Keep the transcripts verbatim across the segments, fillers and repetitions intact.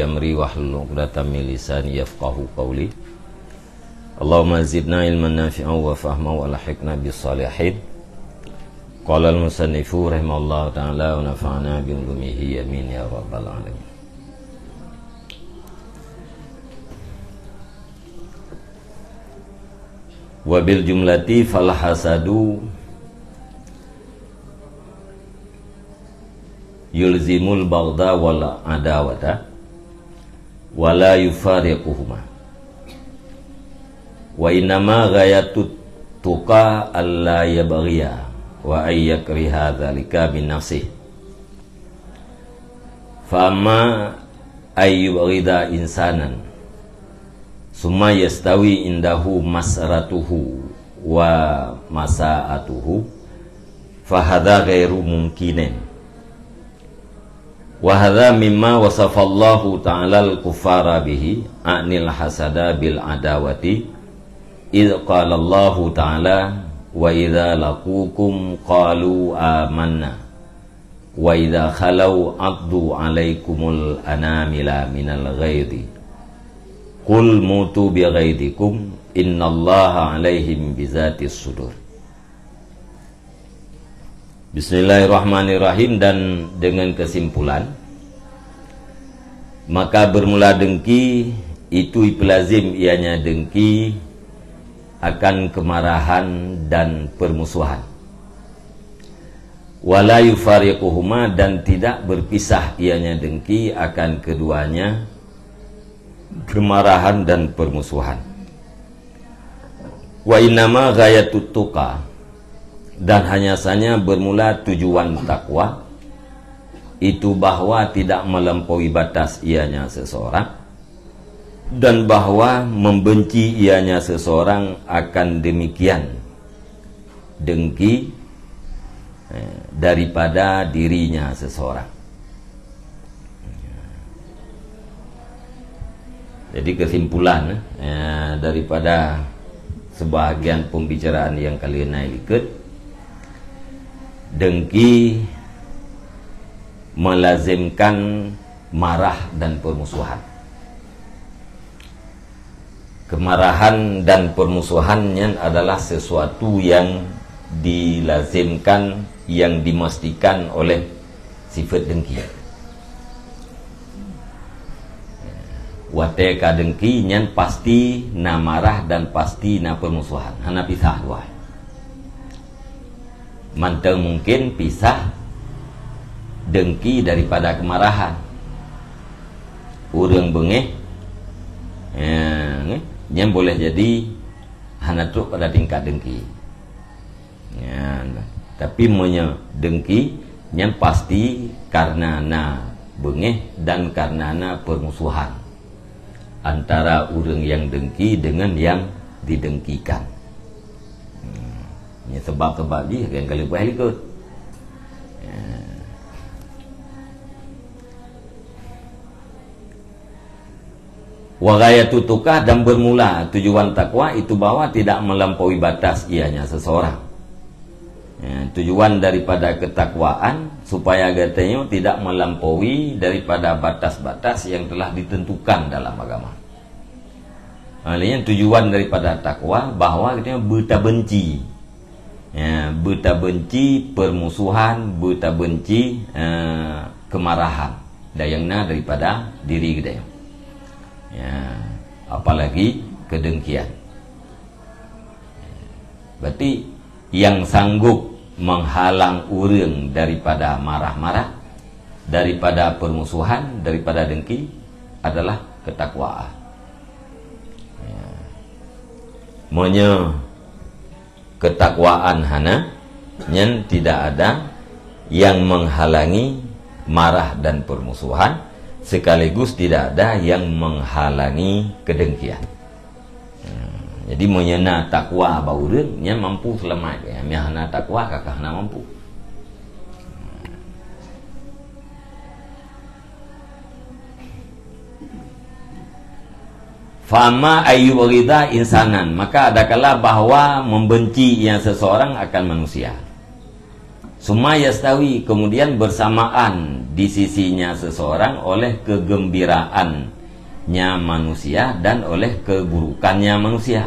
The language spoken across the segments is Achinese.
amri wahlul 'uqdatam min lisani yafqahu qawli. Allahumma zidna ilman nafi'an wa fahman wa alhiqna bis salihin. Qala al-musannifu rahimahullahu ta'ala wa nafa'na bi ulumihi, amin ya rabbal alamin. Wa bil jumlati fal hasadu yulzimul baghda wal adawata wa la yufariquhuma. Wa innama ghayatut tuqa alla yabghiya wa ay yakriha dzalika bin nafsih. Fa amma ay yubghida insanan summa yastawi indahu masratuhu wa masa'atuhu, fahadha ghairu mumkinin. Wa hadha mimma wasafallahu ta'ala al-kuffara bihi, a'nil hasada bil adawati, idh qala Allahu ta'ala, wa idza laqukum qalu amanna, wa idza khalau addu alaikumul anamila minal ghaidhi. Qul mutu bi ghaidhikum, innallaha alaihim bizatis sudur. Bismillahirrahmanirrahim. Dan dengan kesimpulan, maka bermula dengki itu ipelazim ianya dengki akan kemarahan dan permusuhan. Wala yufariquhuma, dan tidak berpisah ianya dengki akan keduanya kemarahan dan permusuhan. Wa innama ghayatut tuqa, dan hanya saja bermula tujuan takwa itu bahwa tidak melampaui batas ianya seseorang, dan bahwa membenci ianya seseorang akan demikian dengki, eh, daripada dirinya seseorang. Jadi kesimpulan, eh, daripada sebahagian pembicaraan yang kali ini ikut, dengki melazimkan marah dan permusuhan. Kemarahan dan permusuhan nyan adalah sesuatu yang dilazimkan, yang dimestikan oleh sifat dengki. Watée ka dengki nyan pasti na marah dan pasti na permusuhan, hana pisah dua. Mantong mungkin pisah dengki daripada kemarahan. Ureuëng beungéh, ya, nyan boleh jadi hana trok pada tingkat dengki. Ya, tapi meunyoe dengki, nyan pasti karena na beungéh dan karena na permusuhan antara ureuëng yang dengki dengan yang didengkikan. Hmm. Ini sebab-sebab jih yang kali buah likot. Ya. Wa ghayatu tuqah, dan bermula tujuan takwa itu bahwa tidak melampaui batas ianya seseorang. Ya, tujuan daripada ketakwaan supaya geutanyoe tidak melampaui daripada batas-batas yang telah ditentukan dalam agama. Hal ini tujuan daripada takwa, bahwa geutanyoe beutabenci. Ya, beutabenci permusuhan, beutabenci, eh, kemarahan. Dan nyang na daripada diri geutanyoe. Ya, apalagi kedengkian. Berarti yang sanggup menghalang ureuëng daripada marah-marah, daripada permusuhan, daripada dengki adalah ketakwaan. Ya. Meunyoe ketakwaan hana, nyan tidak ada yang menghalangi marah dan permusuhan, sekaligus tidak ada yang menghalangi kedengkian. Hmm, jadi meunyoe na takwa bak ureuëng, nyan mampu seulamat. Meunyoe hana takwa, kakah hana mampu. Fa amma ayyubghida insanan, maka adakala bahwa membenci ia seseorang akan manusia. Summa yastawi, kemudian bersamaan di sisinya seseorang oleh kegembiraannya manusia dan oleh keburukannya manusia.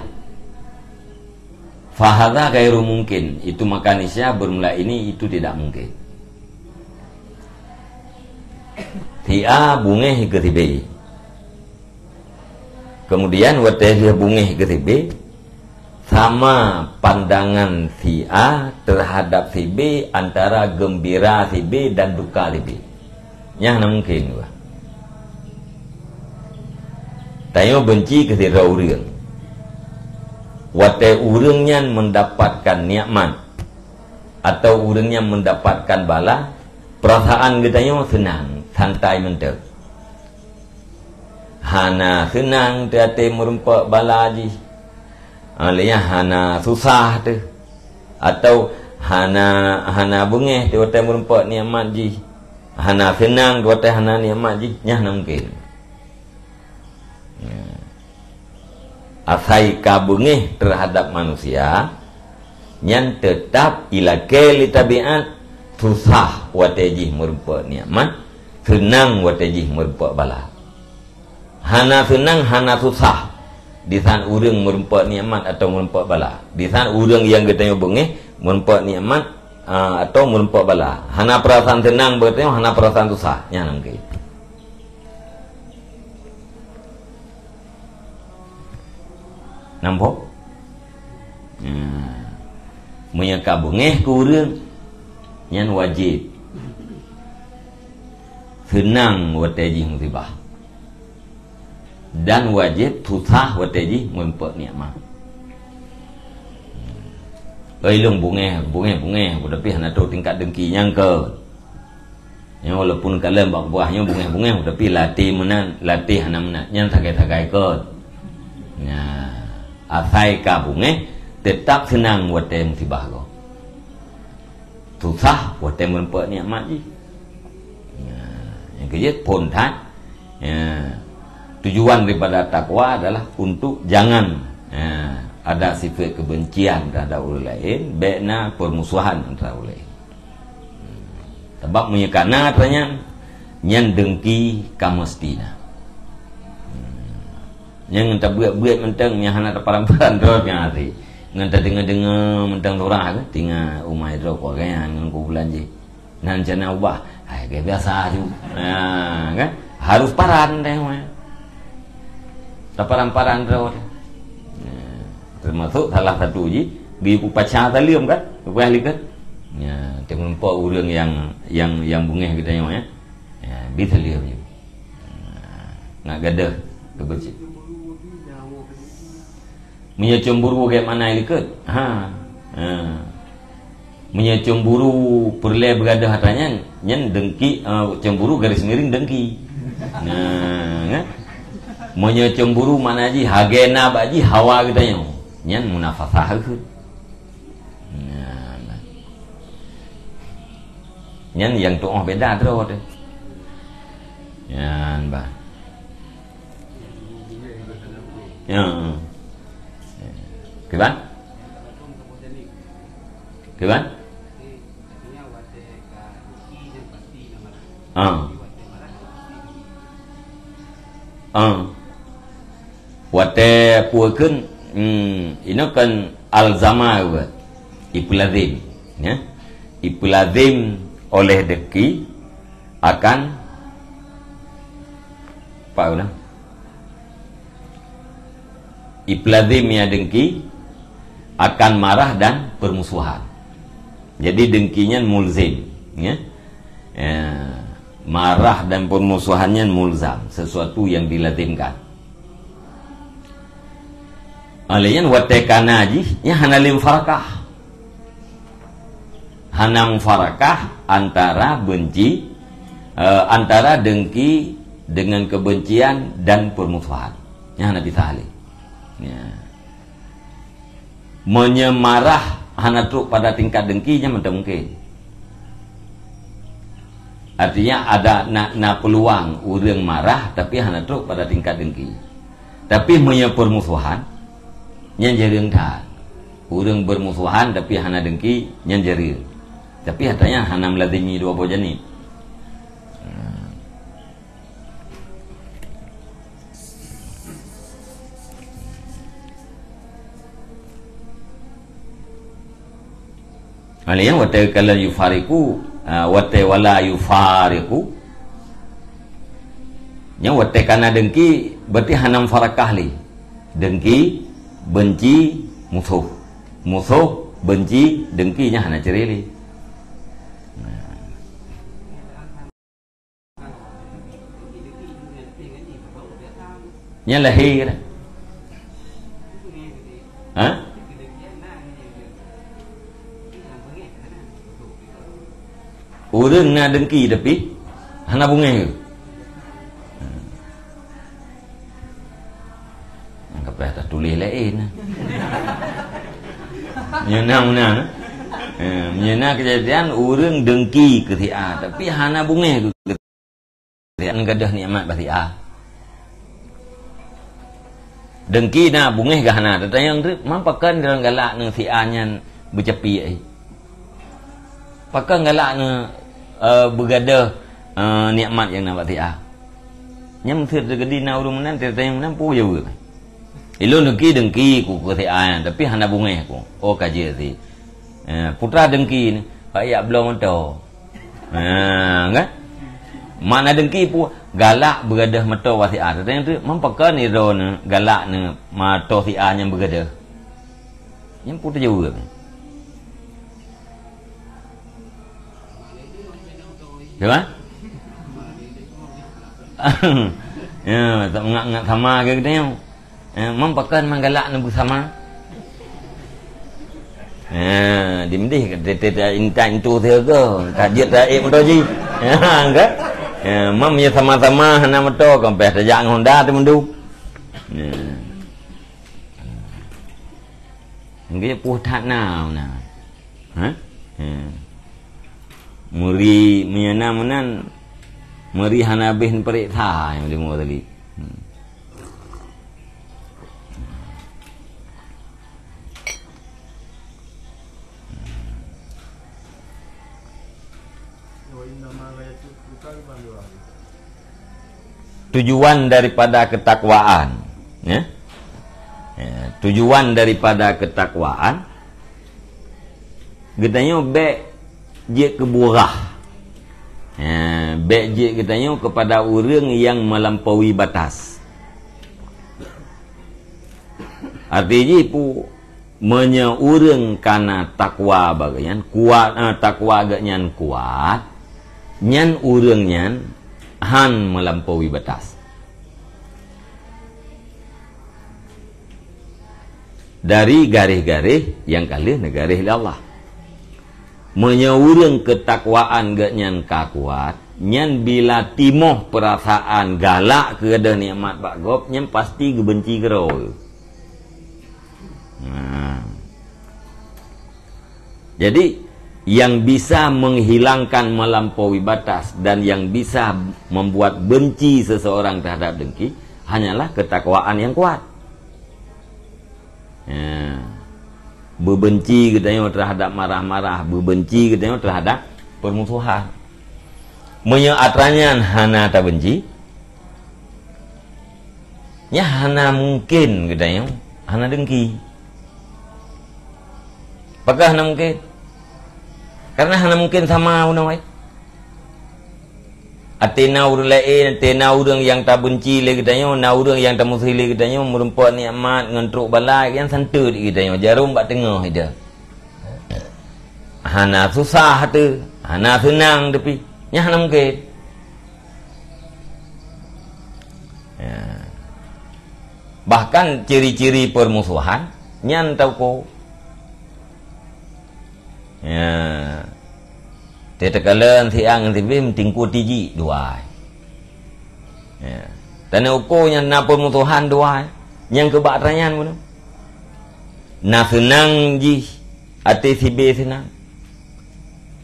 Fahadha ghairu mungkin. Itu maka niscaya bermula ini itu tidak mungkin. Si A bungéh keu si B. Kemudian watée lheueh bungéh keu si B, sama pandangan si A terhadap si B antara gembira si B dan duka si B. Nyan hana mungken, bah. Tanyoe benci keu sidroe ureuëng. Watée ureuëng nyan mendapatkan nikmat atau ureuëng nyan mendapatkan bala, perasaan geutanyoe seunang, santai mantong. Hana seunang teuh até meurumpok bala jih. Ah, lé nyan hana susah teuh. Atau hana, hana beungéh teuh watée meurumpok nikmat jih. Hana seunang teuh watée hana nikmat jih. Nyan hana mungken. Ya. Asai ka beungéh terhadap manusia, nyan teutap ilakée lé tabiat, susah watée jih meurumpok nikmat, seunang watée jih meurumpok bala. Hana seunang, hana susah disaat ureuëng meurumpok nikmat atau meurumpok bala. Disaat ureuëng nyang geutanyoe beungéh meurumpok nikmat, a, atau meurumpok bala. Hana peurasaan seunang beutanyoe, hana peurasaan susah. Nyan hana mungken. Nampak? Nah, meunyoe ka beungéh keu ureuëng, nyan wajéb seunang watée jih musibah. Dan wajéb susah watée jih meurumpok nikmat. Oi, lôn beungéh, beungéh, beungéh, tapi hana trok tingkat dengki nyang keu. Nyoe walaupun kalon bak buah nyoe beungéh-beungéh, tapi latih meunan, latih hana meunan. Nyan sagai-sagai kot. Nah, asai ka beungéh, teutap seunang watée musibah goe. Susah watée meurumpok nikmat jih. Nah, nyang keujeuet phon that. Ya. Tujuan daripada takwa adalah untuk jangan, ya, ada sifat kebencian terhadap orang lain, bék na permusuhan antara orang lain. Sabab meunyoe ka na atra nyan, nyan dengki ka meuseuti na. Nyan ngon tabeuet-beuet mantong nyang hana taparan-paran droe nyang até. Ngon tadeungoe-deungoe mantong lurah kan, tinggai umai droe keluarga nyan ngon kumpulan jih. Nan cana ubah, hai, biasa ju. Ha, kan? Harus paran teuh, weh. Taparan-paran droe teuh. Nah, termasuk salah satu jih, geuyue paca saleuem kan? Upah likot. Ya, teumeurumpok ureuëng nyang, nyang, nyang beungéh geutanyoe, ya. Ya, bi saleuem ju. Nah, ngat gadoh keubeunci. Meunyoe cemburu bagaimana likot? Ha. Ha. Meunyoe cemburu peureulée beugadoh atra nyan, nyan dengki, eh, cemburu garis miring dengki. Nah, kan? Meunyoe cemburu makna jih hagée na bak jih hawa geutanyoe, nyan munafasah kheueh. Nah, nah. Nyan nyang tuoh beda droe teuh. Nyan bah. Ya. Kiban? Kiban? Ah. Ah. Watée peue kheun, hmm, inoe kan alzama buet. Ipeulazim, ya. Ipeulazim oleh dengki akan, apa ulang? Ipeulazim ya dengki akan marah dan permusuhan. Jadi dengki nyan mulzim, ya. Ya, marah dan permusuhan nyan mulzam, sesuatu yang dilazimkan. Oleh nyan watée ka na jih, nyan hana lé mufarakah. Hana mufarakah antara benci, eh, antara dengki dengan kebencian dan permusuhan. Nyan hana pisah lé. Ya. Meunyoe marah hana trok pada tingkat dengki, nyan mantong mungken. Artinya ada na, na peuluang ureuëng marah tapi hana trok pada tingkat dengki. Tapi meunyoe permusuhan, nyan jareueng that. Ureuëng bermusuhan tapi hana dengki, nyan jareueng. Tapi atra nyan hana meulazimi dua boh janib. Alèh nyan watèe ka lheueh yufariqu, ah, watèe wala yufariqu. Nyan watèe ka na deungki, berarti hana mufarakah lé. Deungki, beunci, musoh. Musoh, beunci, deungki nyan hana ceuré lé. Nah. Nyan lahé. Ha? Ureueng na deungki tapi hana beungéh. Nyang ka payah tatuléh laén. Nyoe na meunan. Eh, nyoe na keujadian ureueng deungki keu si A, tapi hana beungéh keu si A, gadoh nikmat bak si A. Deungki na, beungéh gah na, tatanyong teuk, man pakon droe galak neu si A nyan beucapiek, eh? Pakon galak neu, eh, beugadoh, eh, nikmat nyang na bak si A? Nyan meuseuti keudeh na ureueng meunan, teurimong meunan, peue jaweueb? Ilôn deungki-deungki ku keu si A nyan, tapi hana beungéh ku. Oh, ka jeuet si. Eh, putra deungki ni, bak jak bloe moto. Ha, kan? Makna deungki peue? Galak beugadoh moto bak si A. Teurimong teuk, man pakon droeneuh galak neu moto si A nyan beugadoh? Nyan peue teujaweueb? Siapa? Ya, tak ngak-ngak sama ke kita nyoe. Eh, man pakon man galak neu beusama. Eh, dimdeh teuh intat intu siaga, ka jeuet taék moto jih. Ya, kan? Ya, man meunyoe sama-sama hana moto, kon payah tajak ngon Honda teuh mandum. Ya. Nggeh poh that na, na. Ha? Ha. Meuri meunyoe na meunan, meuri hana habéh neupareksa nyang lima tadi. Hmm. Tujuan daripada ketakwaan, ya. Ya, tujuan daripada ketakwaan, geutanyoe bèk jeuet keu burah. Ya, bèk jeuet geutanyoe keupada ureueng nyang melampaui batas. Arti jih peue? Meunyoe ureueng ka na takwa bak geuh nyan kuat, eh, takwa geuh nyan kuat, nyan ureueng nyan han melampaui batas dari garéh-garéh nyang ka lheueh neugaréh lé Allah. Meunyoe ureueng keutakwaan geuh nyan ka kuat, nyan bila timoh peurasaan galak keu gadoh nikmat bak gob, nyan pasti geubeunci keudroe. Nah. Jadi, yang bisa menghilangkan melampaui batas dan yang bisa membuat benci seseorang terhadap dengki hanyalah ketakwaan yang kuat. Ya. Beubenci geutanyoe terhadap marah-marah, beubenci geutanyoe terhadap permusuhan. Meunyoe atra nyan hana tabenci, nyan hana mungken geutanyoe hana dengki. Pakon hana mungken? Karena hana mungken sama bunoe. Até na ureueng laén, até na ureueng nyang tabenci lé geutanyoe, na ureueng nyang tamusohi lé geutanyoe, meurumpok nikmat ngon trok bala, nyan santeut geutanyoe, jarom bak teungoh ida. Hana susah teuh, hana seunang teupih. Nyan hana mungken. Ya. Bahkan ciri-ciri permusuhan nyan tauko. Ya. Teuh takalon si A ngon si B meutingkue tijik dua ai. Ya. Tanoh uko nyan na peumusohan dua ai. Nyang keubak atra nyan bunoe. Na seunang jih até si B seunang.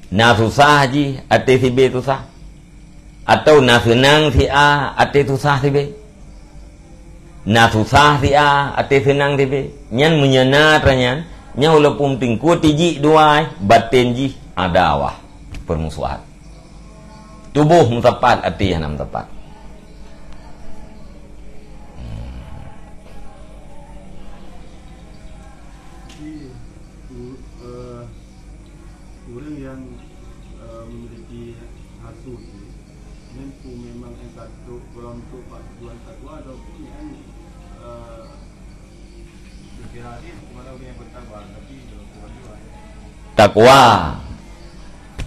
Na susah jih até si B susah. Atau na seunang si A até susah si B. Na susah si A até seunang si B. Nyan meunyoe na atra nyan, nyan walaupun meutingkue tijik dua ai, baten jih adawah, permusuhan. Tuboh meusapat, até hana meusapat. Takwa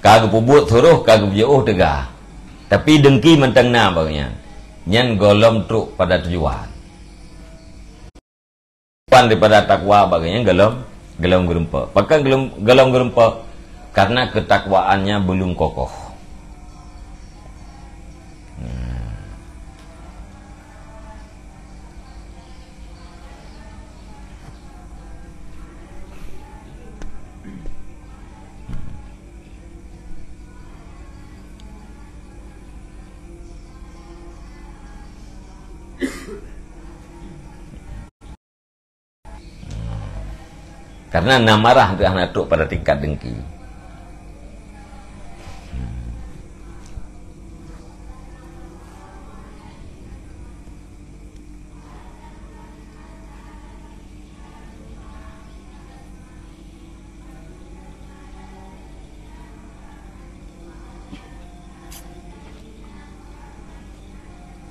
ka geupeubuet suroh, ka geupeujeuôh teuga, tapi dengki mantong na bak nyan. Nyan gohlom trok pada tujuan. Pan daripada takwa bak nyan gohlom, gohlom geurumpok. Pakon gohlom, gohlom geurumpok? Karena ketakwaannya belum kokoh. Hmm. Karena na marah, hana trok pada tingkat dengki.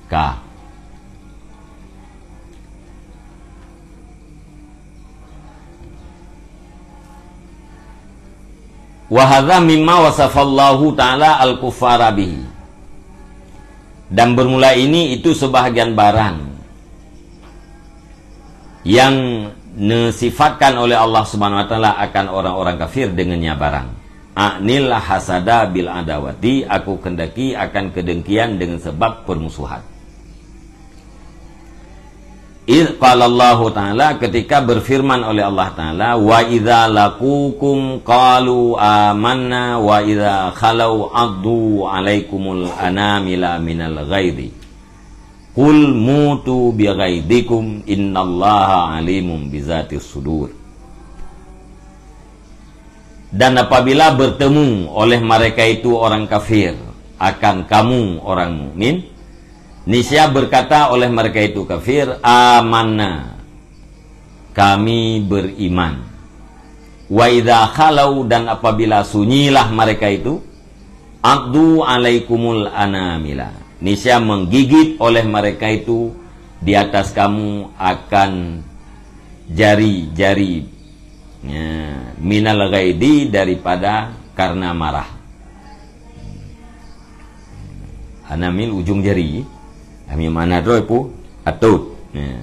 Ka. Wa hadza mimma wasafallahu ta'ala al-kuffara bihi. Dan bermula ini, itu sebahagian barang yang neusifatkan oleh Allah Subhanahu wa Taala akan orang-orang kafir dengan nya barang. A'nil hasada bil adawati, aku kehendaki akan kedengkian dengan sebab permusuhan. Idz qala Allahu Ta'ala, ketika berfirman oleh Allah Ta'ala, "Wa idza laqukum qalu amanna wa idza khalau addu alaikumul anamila minal ghaidhi." Qul mutu bi ghaidikum innallaha alimun bizatis sudur. Dan apabila bertemu oleh mereka itu orang kafir akan kamu orang mukmin, niscaya berkata oleh mereka itu kafir, "Amanna, kami beriman." Wa idza khalau, dan apabila sunyilah mereka itu, addu alaikumul anamila, niscaya menggigit oleh mereka itu di atas kamu akan jari-jari, ya, minal ghaidhi, daripada karena marah. Anamil ujung jari. Kami makna droe pu atôt. Ya.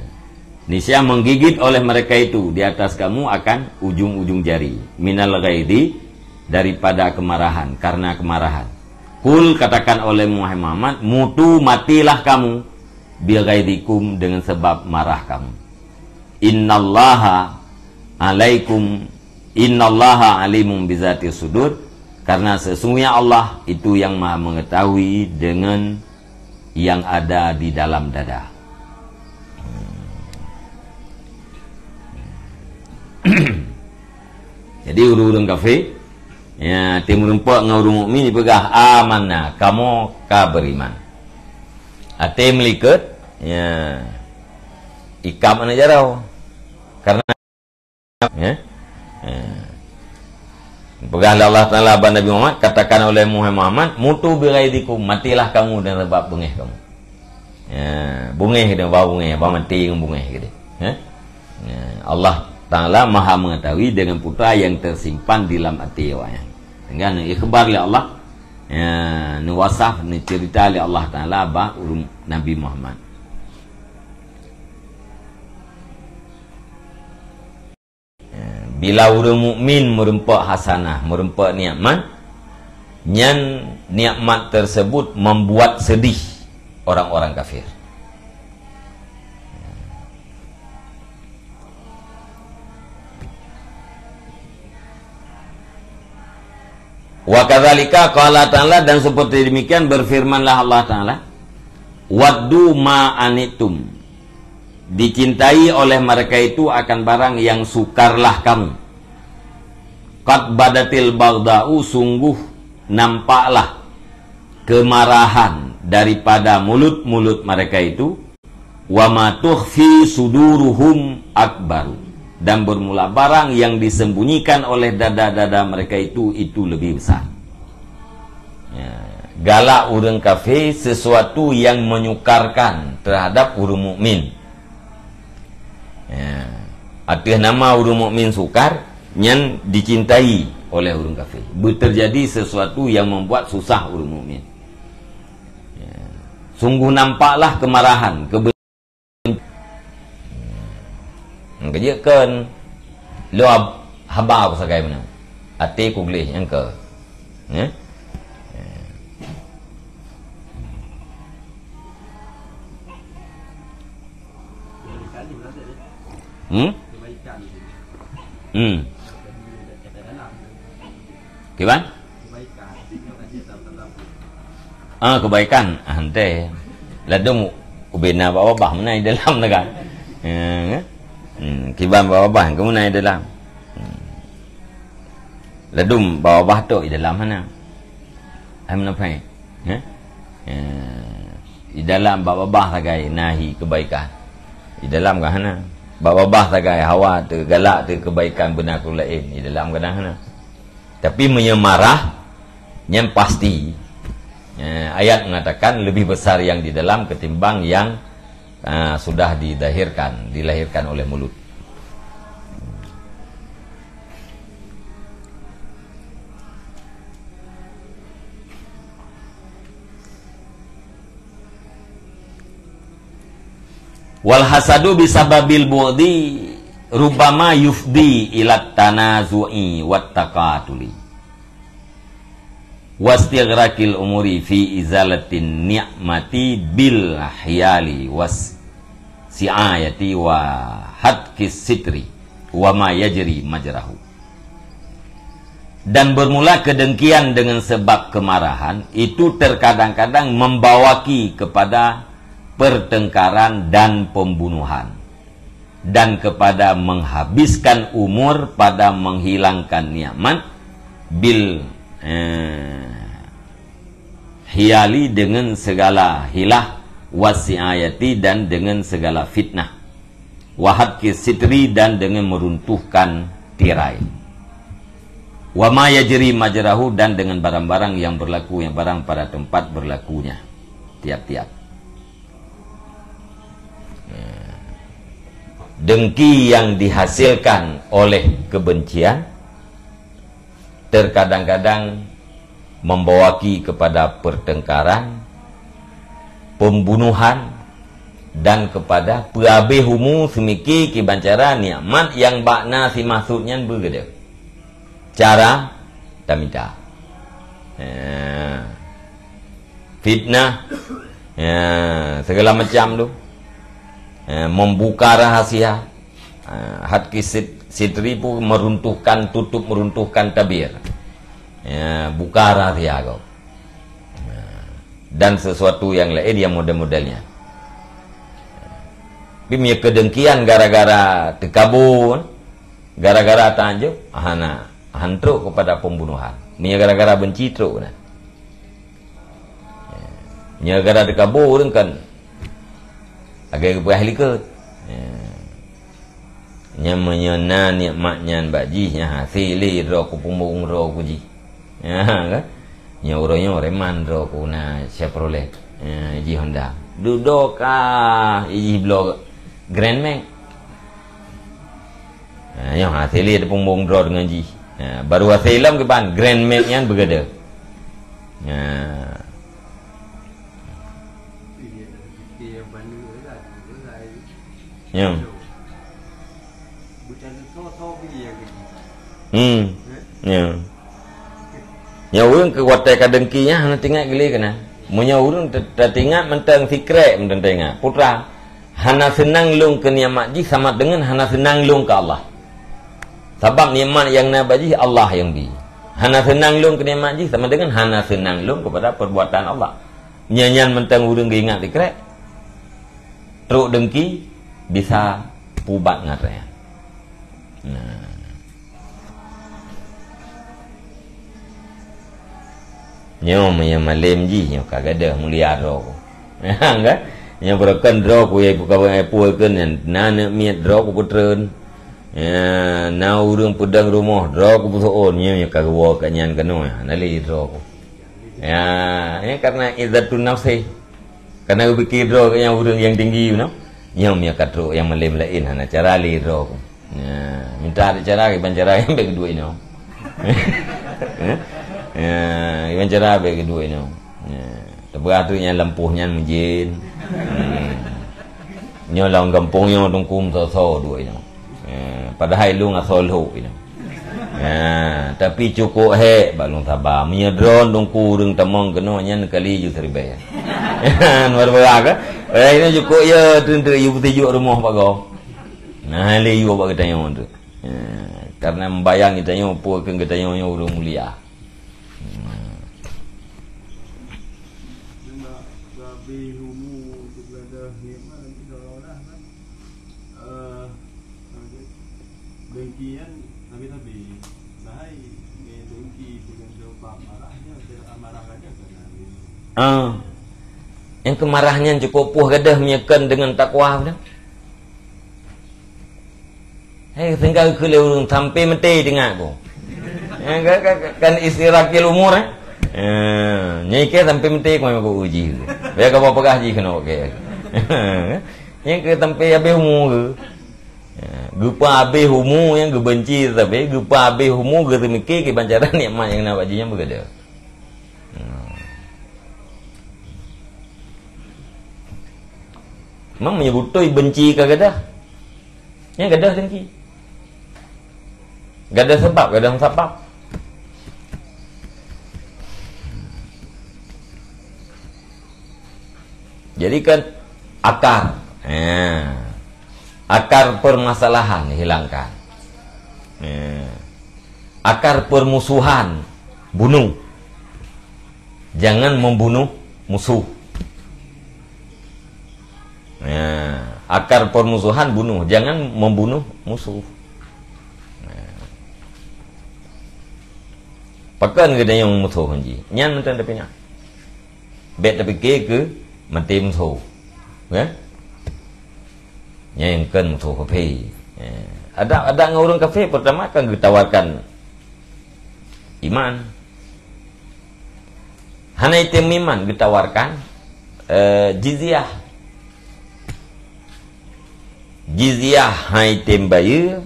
Niscaya menggigit oleh mereka itu di atas kamu akan ujung-ujung jari. Minal ghaidhi, daripada kemarahan, karena kemarahan. Qul, katakan oleh Muhammad, mutu, matilah kamu, bi ghaidikum, dengan sebab marah kamu. Innallaha alaikum, innallaha alimun bizati sudur, karena sesungguhnya Allah itu yang Maha Mengetahui dengan yang ada di dalam dada. Jadi, ureuëng-ureuëng kafé, ya, até meurumpok ngon ureuëng mukmin dipeugah, "Amanna, kamoe ka beriman." Até meulikot, ya, ikab aneuk jaroe. Karena, ya, ya. Peugah lé Allah Taala bak Nabi Muhammad, katakan oleh Muhammad, "Mutu bi ghaidikum, matilah kamu dengan sebab beungéh kamu." Ya, beungéh dia, bah beungéh, bah maté ngon beungéh gitu. Ya. Ya, Allah Taala Maha Mengetahui dengan putra yang tersimpan di dalam hati awaknyan. Sehingga neuikhbar lé Allah, ya, neuwasaf, neucerita lé Allah Taala bak ureuëng Nabi Muhammad. Ya, bila ureuëng mukmin meurumpok hasanah, meurumpok nikmat, nyan nikmat tersebut membuat sedih orang-orang kafir. Wa kadzalika qala ta'ala, dan seperti demikian berfirmanlah Allah Taala, "Waddu ma anittum." Dicintai oleh mereka itu akan barang yang sukarlah kamu. "Qad badatil baghdha'u," sungguh nampaklah kemarahan daripada mulut-mulut mereka itu. "Wa ma tukhfi suduruhum akbaru," dan bermula barang yang disembunyikan oleh dada-dada mereka itu, itu lebih besar. Ya. Galak ureuëng kafé sesuatu yang menyukarkan terhadap ureuëng mukmin. Ya. Ateueh nama ureuëng mukmin sukar, nyan dicintai oleh ureuëng kafé. Beuterjadi sesuatu yang membuat susah ureuëng mukmin. Ya. Sungguh nampaklah kemarahan, kebe- Nyang keujeuet kheun, lôn haba kusagai meunan. Até kugleh nyang keu. Nyoe. Hmm? Hmm. Kiban? Ah, kebaikan. Ah, hantei. Ladum ubena bak babah meunan di dalam tu kan. Ya, kan? Hmm, kiban bak babah ke meunan di dalam. Hmm. Ladum bak babah tu di dalam hana. Ai meunapai? Ya? Ya. Di dalam bak babah sagai nahi kebaikan. Di dalam kan hana. Bak babah sagai hawa tu galak tu kebaikan beuna keu laén. Di dalam kadang hana. Tapi meunyoe marah, nyan pasti, eh, ayat mengatakan lebih besar yang di dalam ketimbang yang, ah, sudah didahirkan, dilahirkan oleh mulut. Wal hasadu bisababil bughdi rubbama yufdi ila tanazu'i wat taqatuli. Wastighraqil umuri fi izalatin ni'mati bil hiyali was si'ayati wa hatkis sitri wa ma yajri majrahu. Dan bermula kedengkian dengan sebab kemarahan, itu terkadang-kadang membawaki kepada pertengkaran dan pembunuhan, dan kepada menghabiskan umur pada menghilangkan nikmat bil, eh, hiyali, dengan segala hilah, wasiayati, dan dengan segala fitnah. Wahatki sitri, dan dengan meruntuhkan tirai. Wa ma yajri majrahu, dan dengan barang-barang yang berlaku, yang barang pada tempat berlakunya tiap-tiap. Dengki yang dihasilkan oleh kebencian terkadang-kadang membawaki kepada pertengkaran, pembunuhan, dan kepada peuabéh umu seumike kiban cara nikmat nyang bak na simaksud nyan beugeudeh. Cara tamita. Eh, fitnah, ya, segala macam tu. Eh, membuka rahasia. Eh, hat kisit, sitri pun meruntuhkan tutup, meruntuhkan tabir. Ya, buka rahasia kau. Ya, dan sesuatu yang lain yang model-modelnya. Tapi meunyoe keudengkian gara-gara teukabô, gara-gara tanjong, hana, han trok kepada pembunuhan. Meunyoe gara-gara benci trok keunan. Nyoe gara teukabô ureuëng kan lagée geupeugah likot. Nyan meunyoe na nikmat nyan bak jih, nyan hase lé droe ku pumbong droe ku jih. Ya, kan? Nyoe uroe nyoe reman droe ku na Chevrolet. Ya, jih Honda. Dudoe ka jih bloe Grand Max. Ha, nyoe hase lé teupumbong droe deungon jih. Ha, baru hase lom kiban Grand Max nyan beugeudeh. Ha. Nyoe. Hmm. Nyoe. Nyoe ureuëng keu watée ka dengki nyan hana teuingat geuh lé keunan. Meunyoe ureuëng te-, teuingat mantong sikrek mantong teuingat. Putra, hana seunang lôn keu nikmat jih sama deungon hana seunang lôn keu Allah. Sabab nikmat nyang na bak jih Allah nyang bi. Hana seunang lôn keu nikmat jih sama deungon hana seunang lôn keupada perbuatan Allah. Nyan, nyan mantong ureuëng geuingat sikrek. Trok dengki bisa pubat ngon raya. Nah. Nyoe meunyoe malem jih nyoe ka gadôh mulia droe ku. Kan? Nyoe beureukan droe ku ya ibu kawan ibu kan na neuk miet droe ku peutreun. Ya, na ureuëng peudong rumoh droe ku peuseuôn nyoe, nyoe ka geuwoe ka nyan keunoe. Hana lé droe ku. Ya, ya, karena izzatun nafsi. Karena geupike droe geuh nyang ureuëng nyang tinggi, you know. Nyang meunyoe ka trok nyang malém laén hana cara lé droe. Ya, minta ada cara, kiban cara nyang bèk geuduek inoe. Ya, kiban cara bèk geuduek inoe. Ya, teupeugah tu nyang lampôh nyan meujén. Hmm. Nyoe lam gampông nyoe Teungku meusoe-soe duek nyoe. Eh, padahai lôn asoe Lhok nyoe. Eh, tapi cukôp hék bak lôn saba. Meunyoe droen Teungku ureuëng tamong keunoe nyan kali ju siribèe. Luar biasa kan? Eh, ini cukôp ya, teun-teun yue peusijuek rumoh bak gob. Nah, lé yue bak geutanyoe tu. Eh, karena membayang geutanyoe, peue keu geutanyoe nyoe ureuëng mulia. Hmm. Nyoe nak sabe umu untuk gadoh nikmat nanti kalau dah kan. Eh, dengki kan sabe-sabe. Bahai ngon dengki dengan jawab marahnya, marah aja kan. Ah. Nyang keumarah nyan cukôp poh gadoh meunyoe kon deungon takwa dah. Hai, sehingga keu lé ureuëng sampai meuté teuingat ku. Eh, ka, ka, ka, kan istirahatil umur, eh. Eh, nyai ke sampai meuté ku memang ku uji. Biar ka peugah jih keunoe ke. Nyai ke sampai habéh umu ke. Eh, geupa habéh umu nyang geubenci, tapi geupa habéh umu geuteumike kiban cara nikmat nyang na bak jih nyan beugada. Hmm. Memang meunyoe beutôi benci ka gadoh. Nyan gadoh dengki. Gadoh sabab, gadoh musabab. Jadi kan akar. Ha. Akar permasalahan dihilangkan. Ha. Akar permusuhan, bunuh. Jangan membunuh musuh. Ya, akar permusuhan bunuh, jangan membunuh musuh. Ya. Pakon geutanyoe musuh jih? Nyan mantong tapeuingat. Bèk tapike keu maté musoh. Ya? Nyang kon musoh kafé. Ya. Adak, adak ngon ureuëng kafé, pertama kan geutawarkan iman. Hana item iman geutawarkan, eh, jizyah. Jizyah han item bayeue,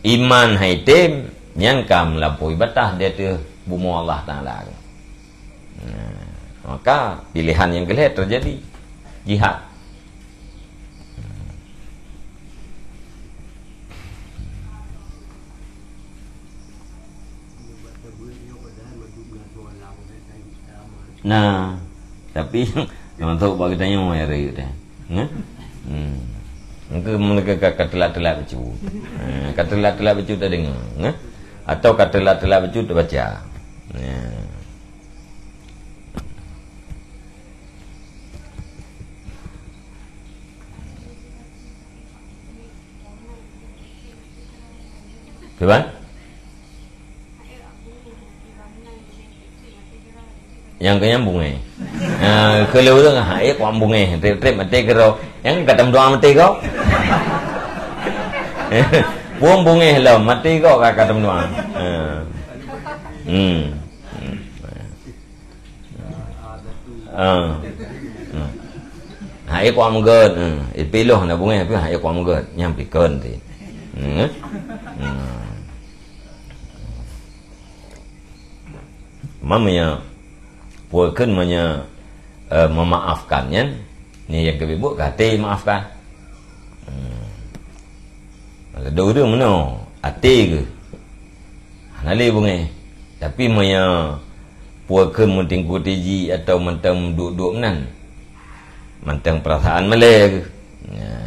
iman han item, nyan ka meulampaui batas di ateueh bumoe Allah Taala. Nah, maka pilihan nyang keu lhèe teujadi, jihad. Nah, tapi masuk bak geutanyoe ya rayeuk teh. Nggak? Hmm. Mungkin mereka ka, ka telat-telat bacut. Eh, ka telat-telat bacut tak dengar, nggak? Atau ka telat-telat bacut tak baca. Ya. Cuba? Nyang keu nyan bungéh. Ha, keu lheueh ureueng, ha, ék kuat bungéh, trép-trép maté keudroe. Nyang ka tam doa maté kau. Buông bungéh lom, maté kau ka, ka tam doa. Ha. Hmm. Hmm. Ah. Hmm. Hai kuah meugot. Hmm. Ipiloh na bungéh pih hai kuah meugot. Nyang pikon ti. Hmm. Hmm. Mamanya, pue kheun manya, eh, memaafkan nyan. Ni nyang keubiet buet ka até maafkan. Hmm. Ladôm ureueng meunoe, até geuh hana lé beungéh. Tapi meunyoe pue kheun meutingkue tiji atawa mantong duek-duek meunan, mantong peurasaan malèe geuh. Nah.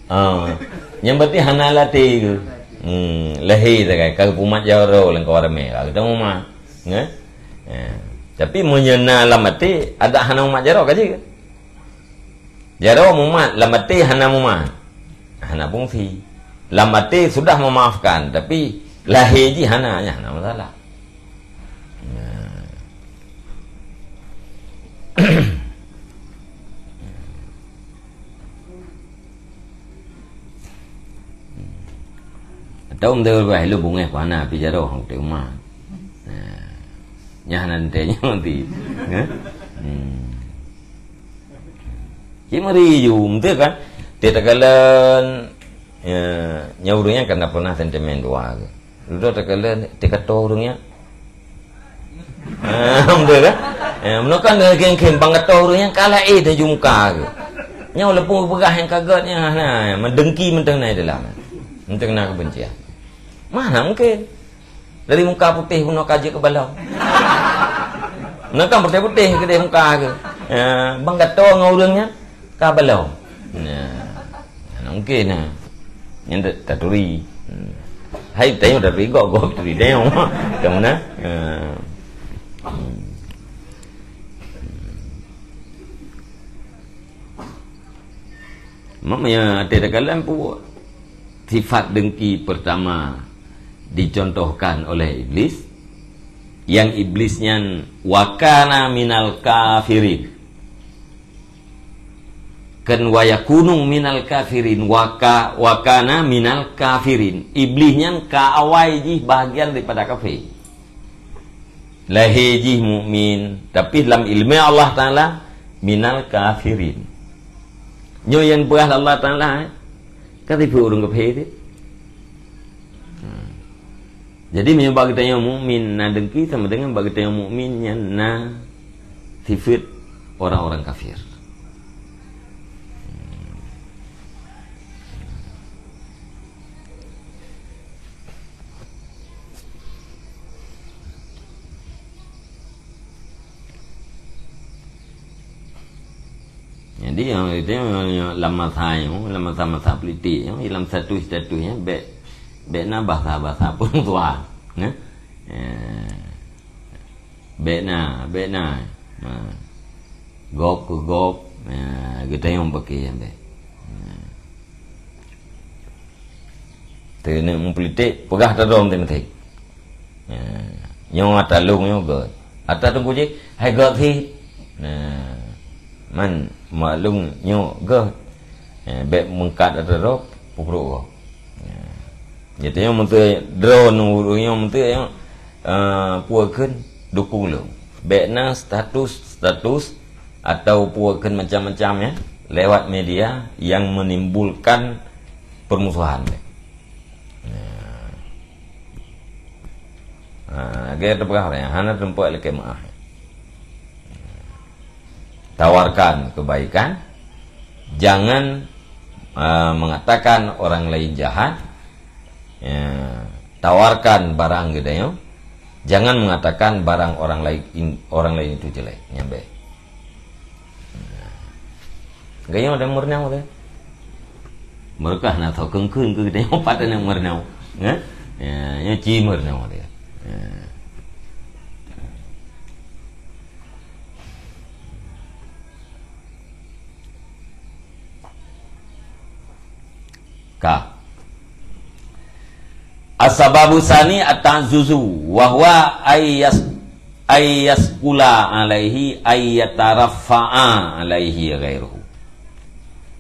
Ah, nyang berarti hana lam até geuh. Hmm, lahé sagai ka geupumat jaroe lam kawan ramé, ka geutanyoe mumat. Nggak? Ya. Tapi meunyoe na lam até, adak hana mumat jaroe ka jeuet. Jaroe mumat, lam até hana mumat. Hana fungsi. Lam até sudah memaafkan, tapi lahé jih hana, nyan hana masalah. Nah. Tahu beutôi bah, ilôn beungéh ku hana pi jaroe hang teuh umat. Nah. Nyan nan teuh nyoe ti. Hah? Hmm. Cit meuri ju, beutôi kan? Teuh takalon, ya, nyan ureueng nyan kan na pernah sentimen dua ke. Dudoe takalon, teuh kato ureueng nyan. Ah, beutôi kan? Ya, meunoe kan khem-khem bang kato ureueng nyan ka laén teuh ju muka ke. Nyoe leupung peugah nyang ka gét nyan, nah, meudengki mantong na dalam. Mantong na keubencian. Mana mungkin? Dari muka putéh bunoe ka jeuet keu balong. Nah, kan putéh-putéh keudeh muka ke. Ya, bang gato ngon ureueng nyan ka balong. Nah, mana mungkin nah. Nyan ta-, taturi. Hmm. Hai, tanyoe taturi gop, gop turi tanyoe. Kamu nah? Ya. Hmm. Maknanya, até takalon pu-, sifat dengki pertama dicontohkan oleh Iblis, yang Iblis nyan wakana minal kafirin. Kan wayakunu minal kafirin, waka-, wakana minal kafirin. Iblis nyan ka awai jih bahagian daripada kafé. Lahé jih mukmin, tapi lam ileumé Allah Taala minal kafirin. Nyoe nyang peugah Allah Taala, eh, ka sifeuet ureueng kafé teuh. Hmm. Jadi meunyoe bak geutanyoe mukmin na dengki sama dengan bak geutanyoe mukmin nyan na sifeuet orang-orang kafir. Jadi, nyang itu, nyang, nyang lam masa nyoe, lam masa-masa politik nyoe, lam status-status nyoe, bèk, bèk na bahasa-bahasa peurmusuhan, nah. Eh, bèk na, bèk na. Nah. Gob keu gob, nah, geutanyoe beuke nyang bèk. Nah. Teuneuk meupolitik, peugah ata droe maté-maté. Ya, nyoe ata lôn nyoe gèt. Ata teungku jih, hai gèt cit. Nah, man maklum nyoe gèt. Ya, bèk meungkat ata droe, peubrôk gob. Ya. Jadi nyoe meunteuk droe nyoe, nyoe meunteuk nyoe, eh, peue kheun dukung lôn. Bèk na status-status atau peue kheun macam-macam ya, lewat media yang menimbulkan permusuhan. Nah. Ha, lagèe teupeugah orang, hana teumpat lakèe meu'ah. Tawarkan kebaikan, jangan, ah, mengatakan orang lain jahat. Ya, tawarkan barang geutanyoe, jangan mengatakan barang orang lain, orang lain itu jelek. Nyan bèk. Geutanyoe dan meurunoe teuh. Meureuka na tho keun-keun keu geutanyoe pat na meurunoe. Nyan? Ya, nyan ci meurunoe teuh. Ya. Ka. As-sababu tsani at-ta'azzuzu, wa huwa ay yas-, ay yasqula alaihi, ay yataraffa'a alaihi ghairuhu.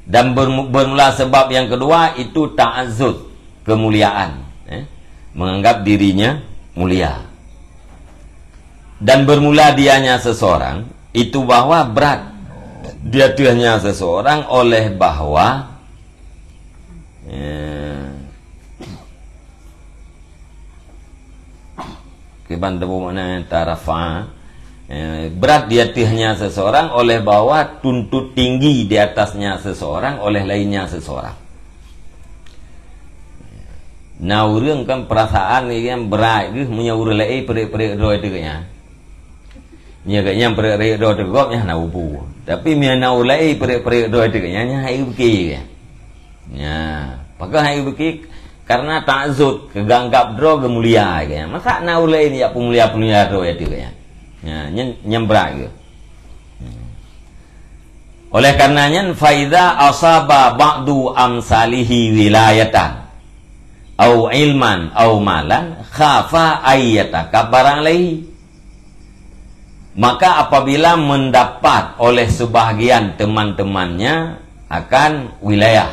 Dan bermu-, bermula sebab yang kedua itu ta'azzuz, kemuliaan, eh, menganggap dirinya mulia. Dan bermula dianya seseorang, itu bahwa berat di ateuehnya seseorang oleh bahwa, eh, kiban teupeu makna tarafa, eh, berat di ateuehnya seseorang oleh bahwa tuntut tinggi di atasnya seseorang oleh lainnya seseorang. Na ureueng kan perasaan nyang berat geuh meunyoe ureueng laén peureuek-peureuek droe teuh nyan. Nyoe geuh nyang peureuek-peureuek droe teuh gob nyan hana ubu. Tapi meunyoe na ureueng laén peureuek-peureuek droe teuh nyan, nyan hai beuki. Nyan, pakon hai beuki? Karena ta'azzuz, keu geuanggap droe geumulia nyan. Masa na ureueng laén jak peumulia-peumulia droe teuh nyan. Nyan, nyan, nyan berat geuh. Oleh karena nyan, fa idza asaba ba'du amsalihi wilayatan, au ilman, au malan, khafa ay yatakabbara alaihi. Maka apabila mendapat oleh sebahagian teman-temannya akan wilayah,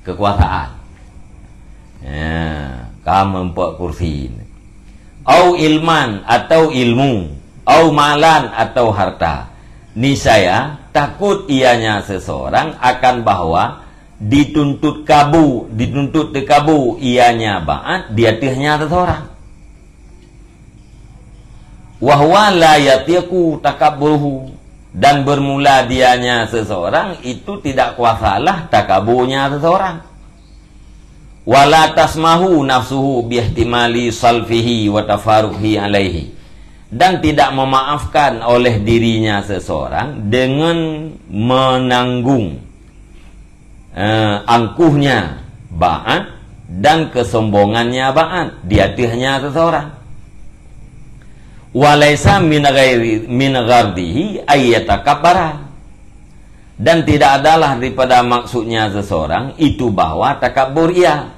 kekuasaan. Ya, A, meurumpok kursi. Au ilman, atau ilmu, au malan, atau harta. Niscaya takut ianya seseorang akan bahwa dituntut kabu, dituntut teukabu ianya ba'at di ateueh nyan seseorang. Wa huwa la yatiqu takabburuhu, dan bermula dianya seseorang itu tidak kuasalah takabunya seseorang. Wala tasmahu nafsuhu bihtimali salfihi wa tafaruhi alaihi, dan tidak memaafkan oleh dirinya seseorang dengan menanggung, eh, angkuhnya ba'at dan kesombongannya ba'at di ateuehnya seseorang. Walaisa min ghairi, min ghardihi ayyatakabbara. Dan tidak adalah daripada maksudnya seseorang itu bahwa takabur ia.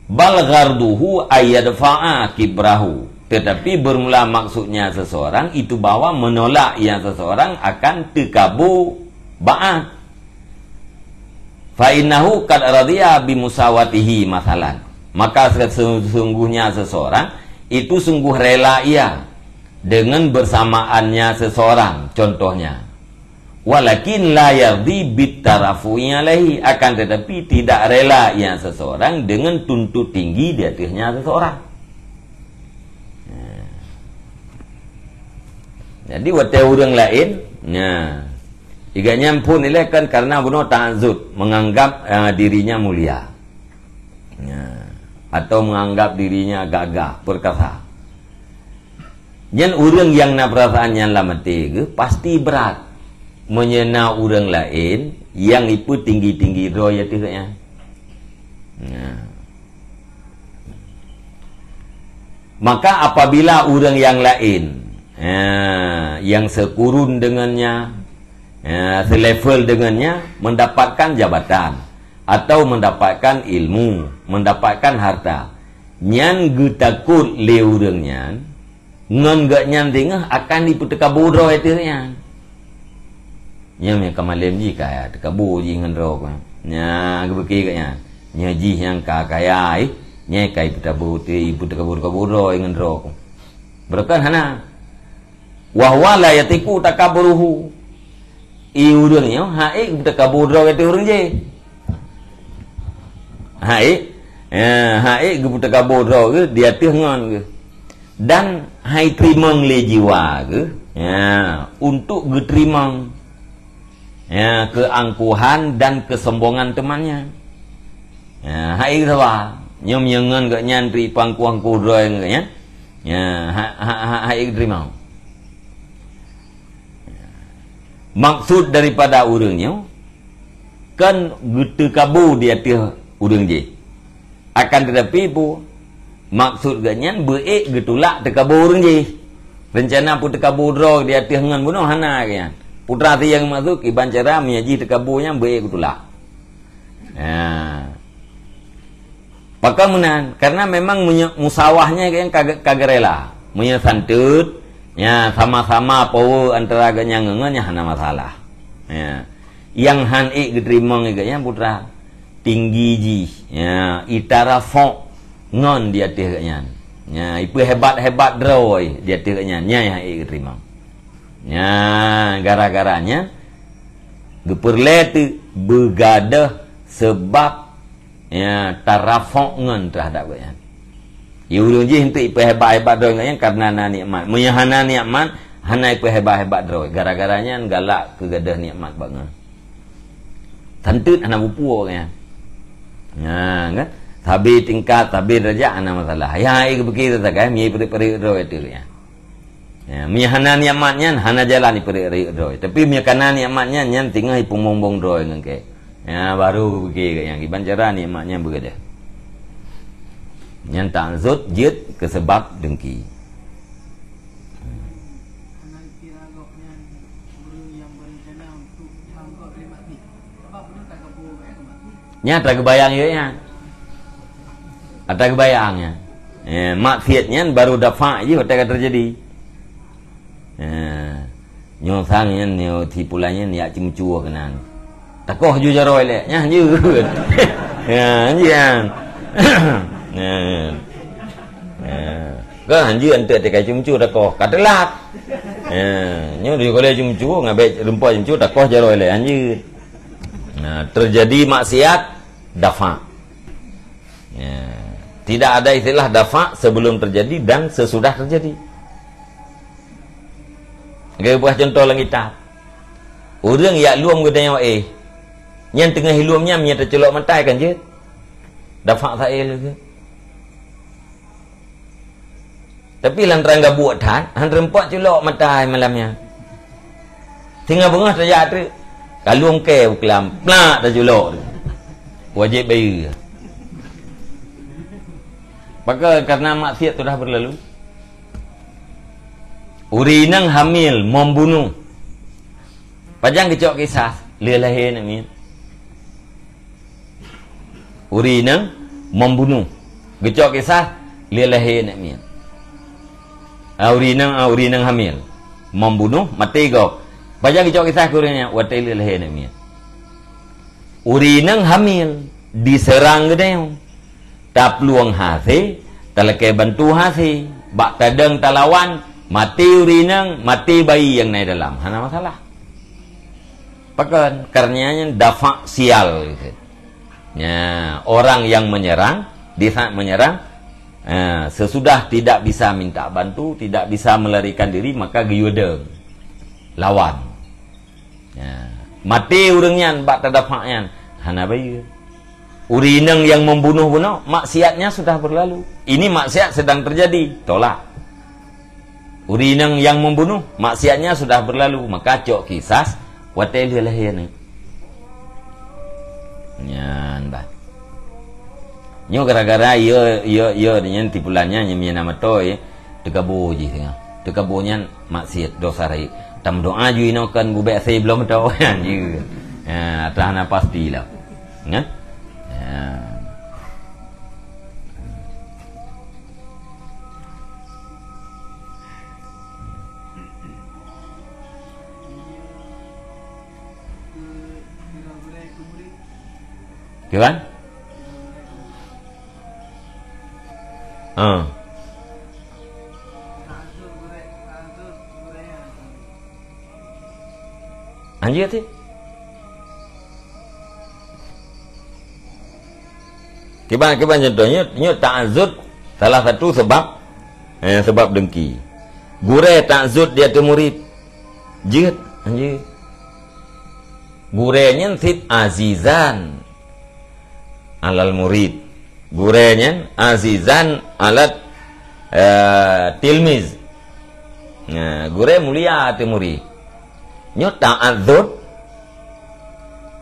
Bal gharduhu ayyadfa'a kibrahu. Tetapi bermula maksudnya seseorang itu bahwa menolak yang seseorang akan teukabu ba'at. Fa innahu qad radiya bimusawatihi masalan. Maka sesungguhnya seseorang itu sungguh rela ia dengan bersamaannya seseorang, contohnya. Walakin la yardi bitarafu'i alaihi, akan tetapi tidak rela ia seseorang dengan tuntut tinggi di ateuehnya seseorang. Jadi watée ureuëng laén, nya, igak nyan phon ilée kan karena bunoe ta'azzud, menganggap, eh, dirinya mulia. Nya, atau menganggap dirinya gagah, perkasa. Nyan ureuëng nyang na peurasaan nyan lam até geuh pasti brat meunyoe na ureuëng laén nyang ipeutinggi-tinggi droe ateueh nyan. Nya. Maka apabila ureuëng nyang laén, ya, nyang sekurun dengannya, ya, selevel dengannya, mendapatkan jabatan atau mendapatkan ilmu, mendapatkan harta, nyan geutakot lé ureuëng nyan, ngon geuhnyan singoh akan jipeuteukabu droe ateueh nyan. Nyan nyang ka malem jih kaya teukabu jih ngon droe keuh. Nya geubeuki geuhnyan. Nyoe jih nyang ka kaya, eh, nyan ka jipeuteukabu, jipeuteukabu-kabu droe ngon droe keuh. Beureukan hana. Wa huwa la yatiqu takabburuhu. I ureuëng nyoe hana ék geuteukabu droe ateueh ureuëng jéh. Hana ék, ya, hana ék geuteukabu droe geuh di ateueh ngon geuh. Dan hana jiteurimong lé jiwa geuh, ya, untuk geuteurimong, ya, keangkuhan dan kesombongan temannya. Ya, hana ék saban. Nyoe meunyoe ngon geuhnyan teuipeungkuh-angkuh droe ngon geuhnyan, ya, ha, ha, ha, hana ék geuteurimong. Maksud daripada ureuëng nyoe kan geuteukabu di ateueh ureuëng jéh. Akan tetapi peue maksud geuhnyan beu ék geutulak teukabu ureuëng jéh. Rencana peuteukabu droe di ateueh ngon bunoe hana geuhnyan. Putra si nyang maksud kiban cara meunyoe jih teukabu nyan beu ék geutulak. Ya. Pakon meunan? Karena memang meunyoe musawah nyan ka, ka geurela. Meunyoe santeut, ya, sama-sama power antara geuhnyan ngon nyan hana masalah. Ya. Nyang hana ék geuteurimong geuhnyan putra tinggi jih, ya, itarafu' ngon di ateueh geuhnyan. Ya, ipeuhebat-hebat droe di ateueh geuhnyan, nyan nyang hana ék geuteurimong. Ya, gara-gara nyan geupeureulée teuk beugadôh sebab ya, tarafu' ngon terhadap geuhnyan. Ya, ureuëng jih untuk ipeuhebat-hebat droe ngon nyan karena na nikmat. Meunyoe hana nikmat, hana ipeuhebat-hebat droe. Gara-gara nyan galak keu gadôh nikmat bak ngon. Santeut hana beupuwoe nyan. Nah, kan? Sabe tingkat, sabe darajat hana masalah. Ya, ai geupike sagai, mi peureuk-peureuk droe ateueh nyan. Ya, meunyoe hana nikmat nyan, hana jalan ipeureuek-reuek droe. Tapi meunyoe kana nikmat nyan, nyan singoh ipeumbong-bong droe ngon kèe. Ya, baru geupike geuhnyan. Kiban cara nikmat nyan beugadôh. Nyan ta'azzud jeuet keu seubab dengki. Nyan ata geubayang jih nyan. Ata geubayang nyan. Eh, maksiat nyan baru dafa' jih watèe ka teujadi. Eh, nyoe sang nyan, nyoe si pulan nyan jak ceumeucue keunan. Takoh ju jaroe lé, nyan jeuet. Ya, nyan. Ha. Ha. Kan hanjeuet eunteuk teuka ceumeucue takoh, ka teulat. Ha. Nyoe di kolej ceumeucue, ngon bèk rumpok ceumeucue takoh jaroe lé hanjeuet. Nah, terjadi maksiat, dafa'. Ya. Tidak ada istilah dafa' sebelum terjadi dan sesudah terjadi. Geupeugah cuntoh lam kitab. Ureueng jak lom geutanyoe éh. Nyan teungoh ilom nyan meunyo teuculok mata kan jeuet. Dafa' sa'il geuh. Tapi lantaran gabuek that, han teureumpok culok mata malam nyan. Singoh beungoh tajak treuk, ka lom kée u keulam, plak taculok. Wajéb bayeue. Pakon? Karena maksiat sudah berlalu. Ureueng inong hamil, membunuh. Pajan geucok kisas, lheueh lahé aneuk miet. Ureueng inong membunuh. Geucok kisas, lheueh lahé aneuk miet. Ah, ureueng inong, ah, ureueng inong hamil. Membunuh, maté gob. Pajan geucok kisas keu ureueng nyan, watée lheueh lahé aneuk miet. Ureueng inong hamil, diseurang geutanyoe. Taplueng hasé, talakée bantu hasé. Bak tadong talawan, maté ureueng inong, maté bayi nyang na dalam. Hana masalah. Pakon? Kareuna nyan dafa' sial. Ya, orang yang menyerang, di saat menyerang, eh, sesudah tidak bisa minta bantu, tidak bisa melarikan diri, maka geuyue dong. Lawan. Ya. Maté ureueng nyan bak tadafa' nyan, hana bayeue. Ureueng inong nyang membunuh bunoe, maksiatnya sudah berlalu. Ini maksiat sedang terjadi, tolak. Ureueng inong nyang membunuh, maksiatnya sudah berlalu, maka cok kisas watée lheueh lahé aneuk. Nyan bah. Nyoe gara-gara yo, yo, yo nyan tipulan nyan nyang meunan meutoe, teukabô jih singoh. Teukabô nyan maksiat, dosa rayeuk. Tameudoa ju inoe kon bubek asai bloe meutoe nyan jih. Ha, ata hana pasti lah. Nyan? Ha. Kiban? Ha. Anjir ti. Kiban, kiban contoh nyoe, nyoe ta'azzud salah satu sebab, eh, sebab dengki. Gurée ta'azzud di ateueh murid. Jeuet, anjir. Gurée nyan cit azizan alal murid. Gurée nyan azizan alat, eh, tilmiz. Nah, gurée mulia ateueh murid. Nyoe ta'azzud,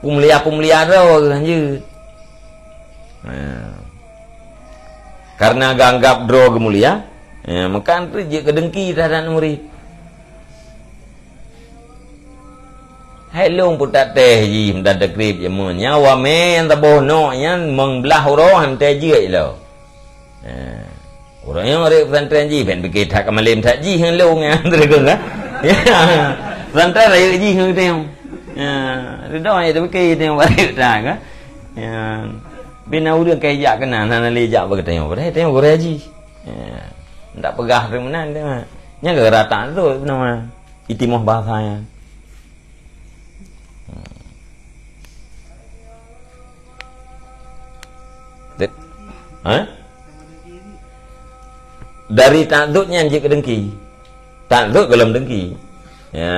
peumulia-peumulia droe geuh hanjeuet. Nah. Karena geuanggap droe geuh mulia, ya, maka antre jeuet keu dengki terhadap murid. Hai lôn putat teh jih meudan teukrib jameun. Nyan awak mé nyang saboh nok nyan meublah uroe han teuh jeuet lom. Ha. Ureueng nyang rhot pesantren jih, ben pike that ka malem that jih ngon lôn nyan, teudeungoe kan? Ya. Pesantren rayeuk jih ngon geutanyoe. Ya, ridho ya teupike geutanyoe rayeuk that kan? Ya. Bina ureueng kai jak keunan, hana lé jak bak geutanyoe. Padahai tanyoe gurée jih. Ya. Ndak peugah tu meunan tu. Nyan gara-gara tak tu nama. Itimoh bahasa nyan. Dek. Ha? Dari ta'azzud nyan jeuet keu dengki. Ta'azzud golom dengki. Ya.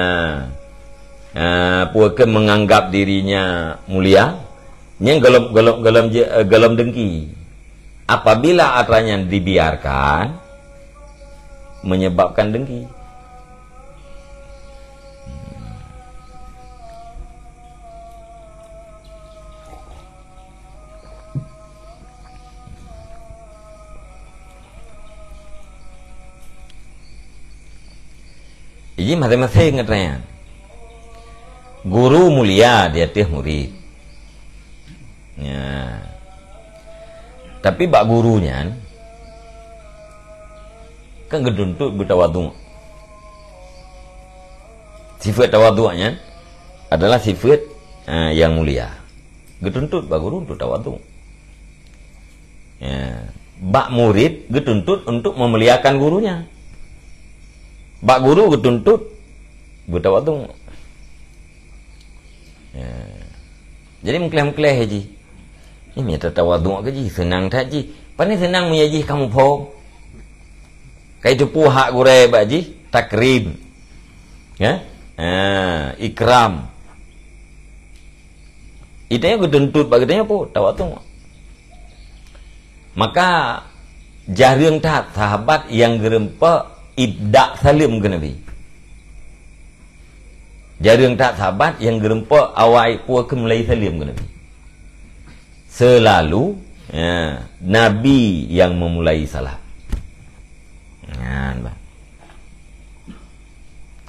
Ha, peue keu menganggap dirinya mulia, nyan golom, golom, golom je-, eh, golom dengki. Apabila atra nyan dibiarkan, menyebabkan dengki. Jadi, maséng-maséng geutanyoe, guru mulia di ateueh murid. Ya. Tapi bak guru nyan, kan geutuntut beutawadhu'. Sifat tawadhu' nyan adalah sifat, eh, yang mulia. Geutuntut bak guru untuk tawadhu'. Ya. Bak murid geutuntut untuk memuliakan gurunya. Bak guru geutuntut beutawadhu. Ya. Jadi meukleh-meukleh jih. Ini tatawadhu ke jih, seunang that jih. Pane seunang meunyo jih kamoe phom. Kai teupeue hak gurée bak jih, takrim. Ya? Ha, ikram. Geutanyoe geutuntut bak geutanyoe peue? Tawadhu. Maka jareueng that sahabat nyang geureumpok ibda saleuem keu Nabi. Jareueng that sahabat nyang geureumpok awai peue keu mulai saleuem keu Nabi. Seulalu, ya, Nabi nyang meumulai salam. Nyan, bah.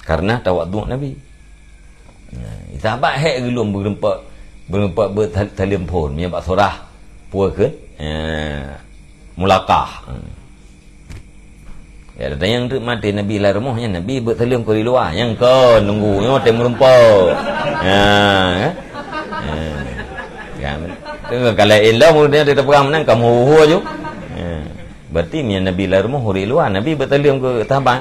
Karena tawadhu Nabi. Nah, sahabat hék geulom beureumpok, beureumpok beusaleuem phon, meunyo bak surah peue kheun? Eh, mulaqah. Hmm. Ya, datang nyang treuk maté Nabi lam rumoh nyan, Nabi beusaleuem keu di luwa. Nyang kon nunggu, nyoe tém meureumpok. Ya, kan? Ya. Ya, kan? Tengok kalau elok murid dia pegang menang, kamu huhu aju. Ya. Berarti meunyo Nabi lam rumoh, ureueng luwa, Nabi beusaleuem keu sahabat.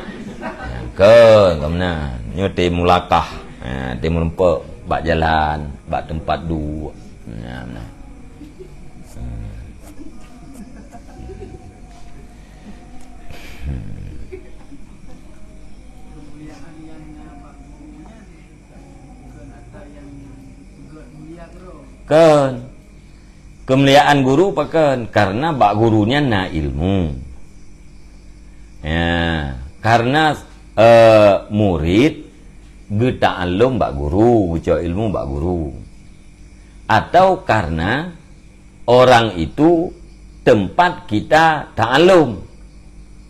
Kon, kon meunan. Nyoe tém mulaqah. Ha, tém meureumpok bak jalan, bak teumpat duek. Nah, nah. Kon. Keumuliaan guru pakon? Karena bak guru nyan na ilmu. Ya, karena, eh, murid geuta'allum bak guru, geucok ilmu bak guru. Atau karena orang itu tempat kita ta'allum.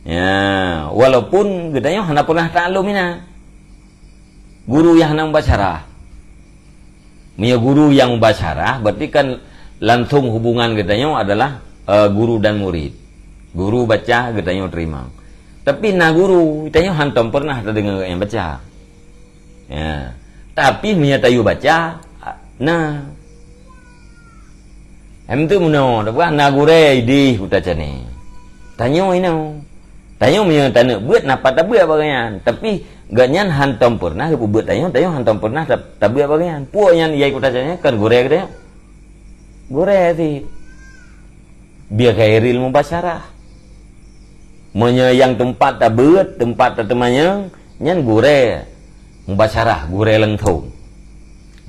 Ya, walaupun geutanyoe hana pernah ta'allum inan. Guru nyang hana mubasyarah. Meunyo guru nyang mubasyarah, berarti kan langsung hubungan geutanyoe adalah, eh, guru dan murid. Guru baca, geutanyoe teurimong. Tapi na guru, geutanyoe hantom pernah tadeungoe gobnyan baca. Ya. Tapi meunyo tayue baca, na. Em tu meunoe, tapeugah na gurée idéh kuta cane. Tanyoe inoe. Tanyoe meunyoe taneuk beuet, na pat tabeuet bak gobnyan. Tapi gobnyan hantom pernah geupeubeuet tanyoe, tanyoe hantom pernah ta-, tabeuet bak gobnyan. Peue nyan yai kuta cane? Kan gurée geutanyoe. Gurée cit. Bighairil mubasyarah. Meunyoe nyang teumpat tabeuet, teumpat tateumanyong, nyan gurée mubasyarah, gurée langsong.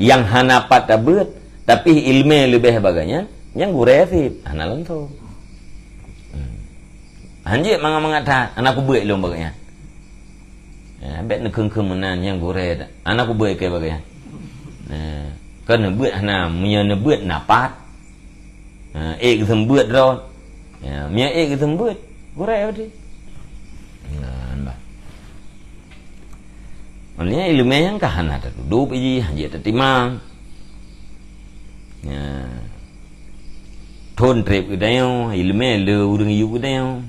Nyang hana pat tabeuet, tapi ileumé leubeh bak gobnyan, nyan gurée cit, hana langsong. Hmm. Hanjeuet mangat-mangat that, hana kubeuet lôn bak gobnyan. Eh, bék neukheun-kheun meunan nyang gurée dak. Hana kubeuet keu bak gobnyan. Eh, kon neubeuet hana, meunyoe neubeuet na pat. Ha, ék geuseumeubeuet droe. Ya, meunyoe ék geuseumeubeuet, gurée padum. Nah, bah. Maksudnya ileumé nyang ka hana tatudôp jih, hanjeuet tatimang. Ya. Thon treb geutanyoe, ileumé le ureueng yue geutanyoe.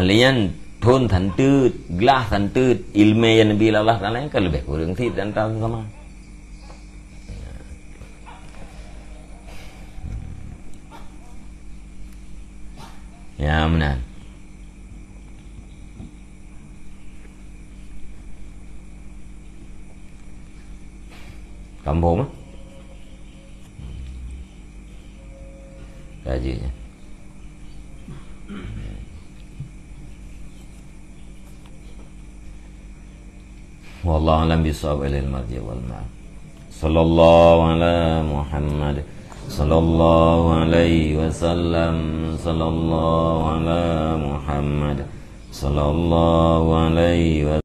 Lé nyan thon santeut, glah santeut, ileumé nyang neubi lé Allah Taala nyan ka leubeh kureueng cit dan tahu sama. Ya, meunan. Kampung mah? Kaji nyan. Wallahu a'lam bissawab, ilaihil marji' wal ma'ab. Sallallahu ala Muhammad. Sallallahu alaihi wasallam. Sallallahu ala Muhammad. Sallallahu alaihi wasallam.